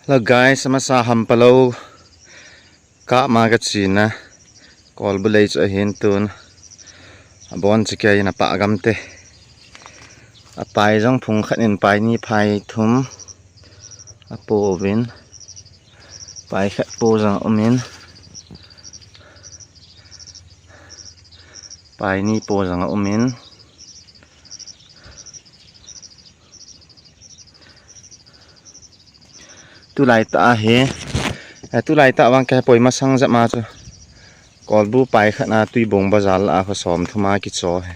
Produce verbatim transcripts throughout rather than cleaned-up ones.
Hello guys, amasa hampalou kap ma kachena. Kolbu lei chu ahin tun. Abon chu kei na pa gamte. Apai jong phung khat in pai ni pai thum. Apo uvin. Pai khat po jong umin. Pai ni po jong umin. Tulai ta hi. Eh, tulai ta vang ka poi masang jep ma chu. Kolbu pai khat na Tuibong bazar la a kho som thum a kicho hi.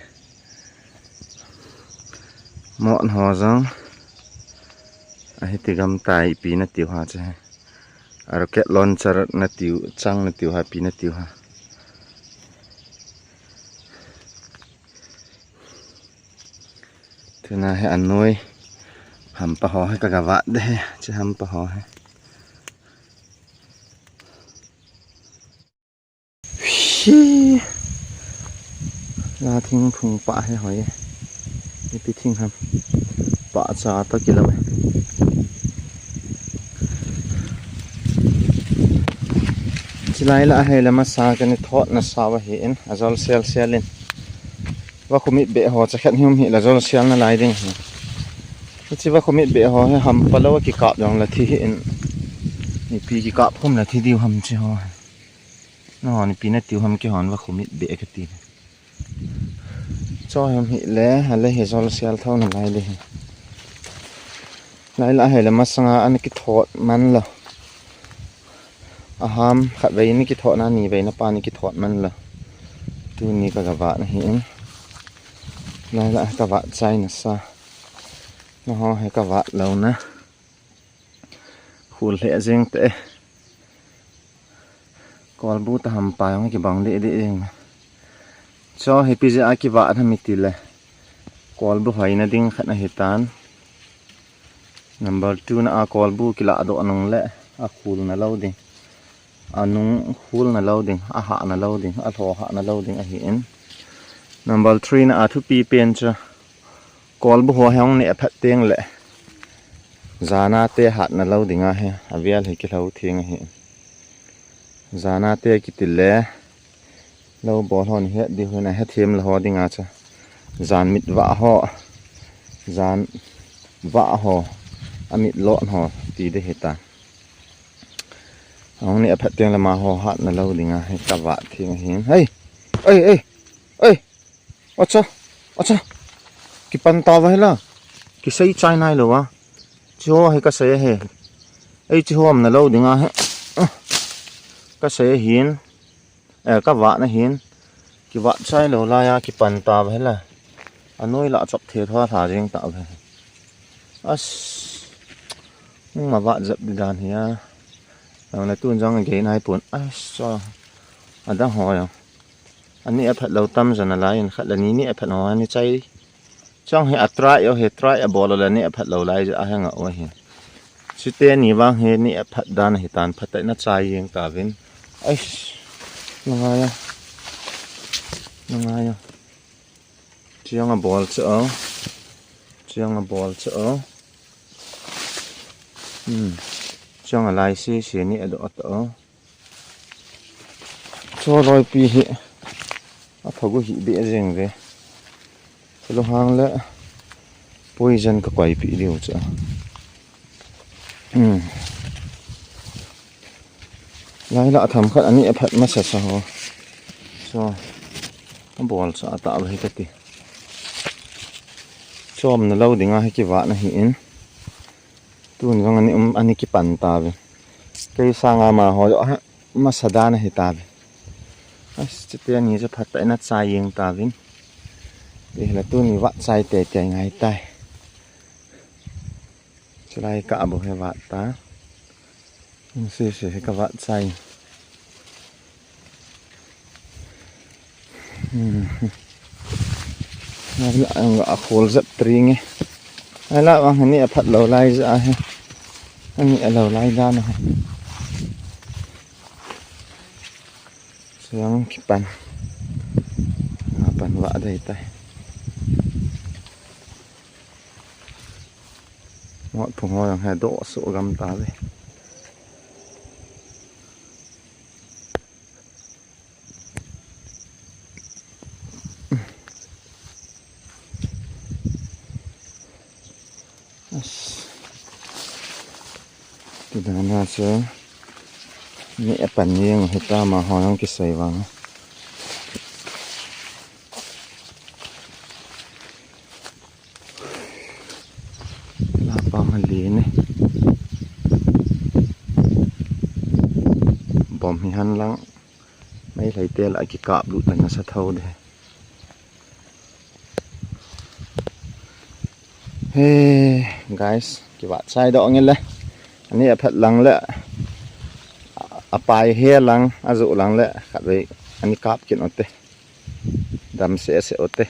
Mo ho jong. Ahi ti gam tai pi na tiu ha che. A rocket launcher na tiu, chang na tiu ha, pi na tiu ha. Tuna hi anoi hampa ho hi ka gavat de hi, chi hampa ho hi. Hi. La thing phung pa hi hoi. Ipi thing ham. Pa cha ta kilo. Chilai la hei la masa ka ni thot na sa va hi in, a jol sel sel in. Va khumit be ho cha khat hi um hi la jol sel na lai ding hi. Chi va khumit be ho hi hampalou kikap jong la thi hi in. Nipi kikap khum la thi diu ham chi ho. No, nipi na tiu ham kihon va khumit be ka ti. Cho hem hi le, ale hi jol sel tho na lai le hi. Lai la hei le masanga an kithot man lo. Aham khat vei ni kithot na, ni vei na pa ni kithot man lo. Tuni ka gavat na hi in. Lai la ka vat chai na sa. Na ho he ka vat lo na. Khul lheh jeng te. Kolbu ta hampa jong kibang deh deh jeng. Cho hi pi je a kivat ham iti le. Kolbu hoina ding khat ahi tan. Number two na a kolbu kila doh nung le a khul na lo ding. A nung khul na lo ding, a hah na lo ding, a lho hah na lo ding ahi in. Number three na a thupi pen chu. Kolbu ho hong neh phat teng le. Jana te hat na lo ding ahi, a vial hi kilhou theng ahi. Jana te kiti le. Lo bol ho ni het di ho na het hem la ho ding a cha. Jan mit vah ho. Jan vah ho. A mit lon ho ti de hi ta. Hong neh phat teng le ma ho hat na lo ding ahi ka vat theng ahi. Hei. Ei, ei. Ei. Acha, acha. Kipan ta va hela. Kisei chai nai lo va. Chi ho hi ka sei he. Ei chi ho am na lo ding a he. Ka sei hin. Eh, ka vat na hin. Kivat chai lo la ya kipan ta va hela. Anoi la chop the tho tha jing ta va. As. Hung ma vat jep di dan hi a. Ang le tun jong a gei nai pun. As, so. Adang ho ya. Ani a phat lo tam jana lai in khat le ni ni a phat ho ani chai. Chong hi a try o hi try a bol o le ni a phat lo lai ja a hang a o hi. Chite ni vang hi ni a phat dan hi tan phat na chai jeng ta vin. Ai. Nungai a. Nungai a. Chiang a bol cha o. Chiang a bol cha o. Hmm. Chiang a lai si si ni a do ta o. Cho loi pi hi. A phagu hi be jeng ve. Chalo hang le. Poison ka koi pi diu cha. Hmm. Lai la tham khat ani a phat masa sa ho. So. A bol cha ta ve ka ti. Chom na lo ding a hi kivat na hi in. Tun jong ani um ani kipan ta ve. Kei sanga ma ho jo ha masa dan ahi ta ve. As chite ani jo phat ta ina chai jeng ta vin. Kei la tuni vat chai te te ngai tai. Chulai ka abu he vat ta. Ung se se he ka vat chai. Hmm. Ngai la ang a khol jep tring e. Ngai la vang hani a phat lo lai ja he. Ani a lo lai dan he. Siang kipan. Nga pan va dei tai. Mot phung ho jong he doh suh gam ta ve. As. Ti dan a chu. Ni apan ni ang hita ma ho ang kisei vang. La pa ma li ni. Bom hi han lang. Mai lai te la ki kap lut na sa thau de. Hey, guys, kivat sai doh nge le. Ani aphat lang le. Apai he lang, azu lang le. Khat vei, ani kap kin ote. Dam se se ote.